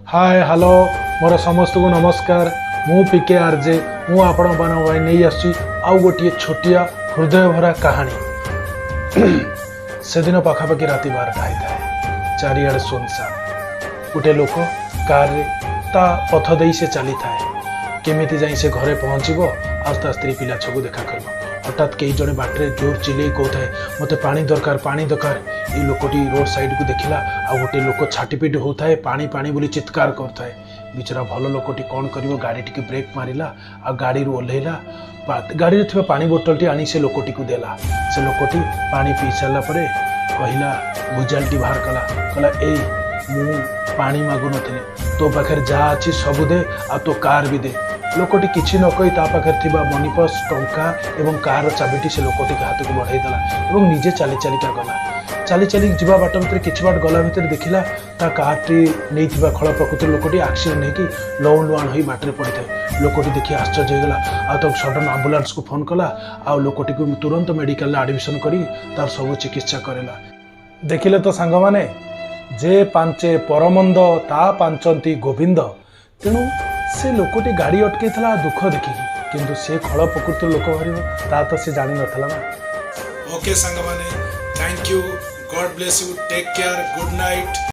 ହାଏ, hello, ମୋର ସମସ୍ତଙ୍କୁ ନମସ୍କାର। ମୁଁ ପିକେ ଆର୍ଜେ। ମୁଁ ଆପଣମାନଙ୍କ ପାଇଁ ନେଇ ଆସୁଛି ଆଉ ଗୋଟିଏ ଛୋଟିଆ ହୃଦୟ ଭରା କାହାଣୀ। ସେଦିନ ପାଖାପାଖି ରାତି 12ଟା ହେଇଥାଏ। ଚାରିଆଡ଼େ ଶୂନଶାନ। ଗୋଟେ ଲୋକ କାରରେ ତା ପଥ ଦେଇ ସେ ଚାଲିଥାଏ। କେମିତି ଯାଇ ସେ ଘରେ ପହଞ୍ଚିବ ଆଉ ତା ସ୍ତ୍ରୀ ପିଲା ଛୁଆକୁ ଦେଖା କରିବ। ହଠାତ୍ କେହି ଜଣେ ବାଟରେ ଜୋର ଚିଲେଇ କହୁଥାଏ, "ମୋତେ ପାଣି ଦରକାର, ପାଣି ଦରକାର।" ଏଇ ଲୋକଟି ରୋଡ଼ ସାଇଡ଼କୁ ଦେଖିଲା ଆଉ ଗୋଟେ ଲୋକ ଛାଟିପିଟି ହେଉଥାଏ, "ପାଣି, ପାଣି" ବୋଲି ଚିତ୍କାର କରୁଥାଏ। ବିଚରା ଭଲ ଲୋକଟି କ'ଣ କରିବ? ଗାଡ଼ି ଟିକେ ବ୍ରେକ୍ ମାରିଲା ଆଉ ଗାଡ଼ିରୁ ଓହ୍ଲେଇଲା। ଗାଡ଼ିରେ ଥିବା ପାଣି ବୋତଲଟି ଆଣି ସେ ଲୋକଟିକୁ ଦେଲା। ସେ ଲୋକଟି ପାଣି ପିଇ ସାରିଲା ପରେ କହିଲା, ଭୁଜାଲିଟି ବାହାର କଲା, କହିଲା, "ଏଇ, ମୁଁ ପାଣି ମାଗୁନଥିଲି। ତୋ ପାଖରେ ଯାହା ଅଛି ସବୁ ଦେ ଆଉ ତୋ କାର୍ ବି ଦେ।" ଲୋକଟି କିଛି ନ କହି ତା ପାଖରେ ଥିବା ମନି ପର୍ସ, ଟଙ୍କା ଏବଂ କାର୍ର ଚାବିଟି ସେ ଲୋକଟିକୁ ହାତକୁ ବଢ଼େଇ ଦେଲା ଏବଂ ନିଜେ ଚାଲି ଚାଲିକା ଗଲା। ଚାଲି ଚାଲି ଯିବା ବାଟ ଭିତରେ, କିଛି ବାଟ ଗଲା ଭିତରେ ଦେଖିଲା ତା କାର୍ଟି ନେଇଥିବା ଖଳ ପ୍ରକୃତିର ଲୋକଟି ଆକ୍ସିଡେଣ୍ଟ ହେଇକି ଲହୁଣ ଲୁହାଣ ହୋଇ ବାଟରେ ପଡ଼ିଥାଏ। ଲୋକଟି ଦେଖି ଆଶ୍ଚର୍ଯ୍ୟ ହେଇଗଲା ଆଉ ତାକୁ ସଡନ୍ ଆମ୍ବୁଲାନ୍ସକୁ ଫୋନ୍ କଲା ଆଉ ଲୋକଟିକୁ ତୁରନ୍ତ ମେଡ଼ିକାଲରେ ଆଡ଼ମିସନ୍ କରି ତାର ସବୁ ଚିକିତ୍ସା କରିଲା। ଦେଖିଲେ ତ ସାଙ୍ଗମାନେ, ଯେ ପାଞ୍ଚେ ପରମନ୍ଦ ତା ପାଞ୍ଚନ୍ତି ଗୋବିନ୍ଦ। ତେଣୁ ସେ ଲୋକଟି ଗାଡ଼ି ଅଟକେଇଥିଲା ଦୁଃଖ ଦେଖିକି, କିନ୍ତୁ ସେ ଖଳ ପ୍ରକୃତିର ଲୋକ ବାହାରିବ ତା ତ ସେ ଜାଣିନଥିଲା ନା। ଓକେ ସାଙ୍ଗମାନେ, thank you, God bless you, take care, good night.